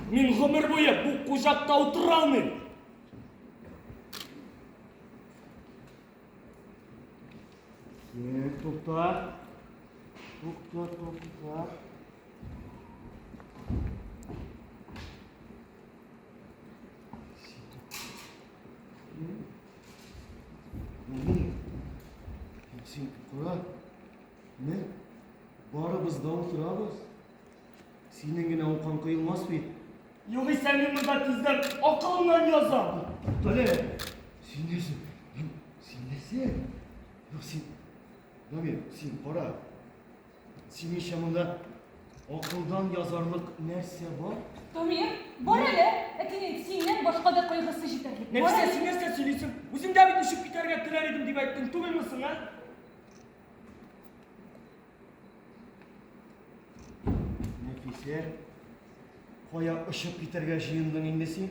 Мин гомер буе бу куҗакта утыра алмыйм. Син тукта. Тукта, тукта. Син кара. Менә барыбыз да утырабыз. Синең генә укан коелмас бит. Югыйсә мин монда тиздән акылымнан язам. Туктале. Син нәрсә? Син нәрсә? Юк, син Дамир, син кара. Син ничә монда акылдан язарлык нәрсә бар? Дамир, бар әле. Әтинең синнән башка да кайгысы җитәрлек. Бар Нәфисә, син нәрсә сөйлисең? Үзең дә бит очып китәргә теләр идем дип әйттең түгелме соң, ә? Нәфисә, кая очып китәргә җыендың инде син?